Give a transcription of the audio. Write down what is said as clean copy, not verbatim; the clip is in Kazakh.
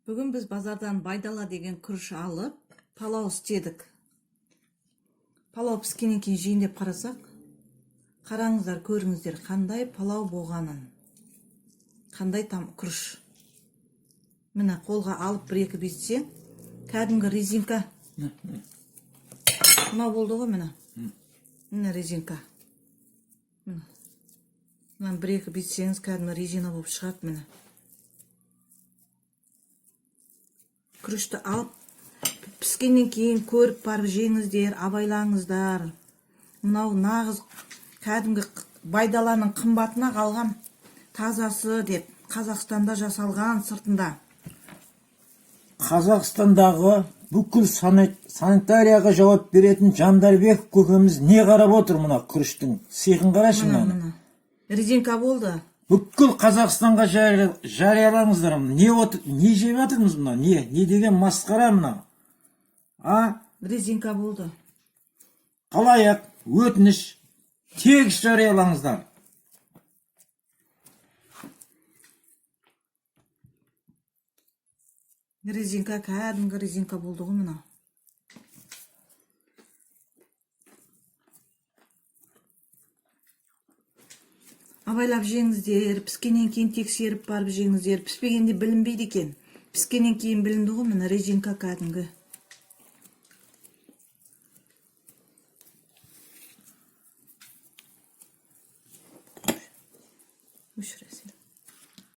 Бүгін біз базардан Байдала деген күріш алып, палау істедік. Палау піскеннен кейін жейін деп қарасақ, қараңыздар, көріңіздер, қандай палау болғанын. Қандай там күріш. Міне, қолға алып бір-екі бүйтсең, кәдімгі резинка. Мынау болды ғой, міне. Міне резинка. Міне. Мынаны бір-екі бүйтсеңіз, кәдімгі резина болып шығады, міне. Күрішті алып, піскеннен кейін көріп барып жеңіздер, абайлаңыздар. Мынау нағыз кәдімгі Байдаланың қымбатына қалған тазасы деп, Қазақстанда жасалған сыртында. Қазақстандағы бүкіл санитарияға жауап беретін Жандарбеков көкеміз не қарап отыр? Мына күріштің сиқын қарашы, Міне, мынаны. міне. Резинка болды. Бүкіл Қазақстанға жариялаңыздар. Не отыр, не жеп жатырмыз мына? Не деген масқара мынау, а? Резинка болды. Қалайық, өтініш, тегіс жариялаңыздар. Резинка, кәдімгі резинка болды ғой мынау. Абайлап жеңіздер, піскеннен кейін тексеріп барып жеңіздер. Піспегенде білінбейді екен. Піскеннен кейін білінді ғой, міне, резинка кәдімгі. Өшіресің.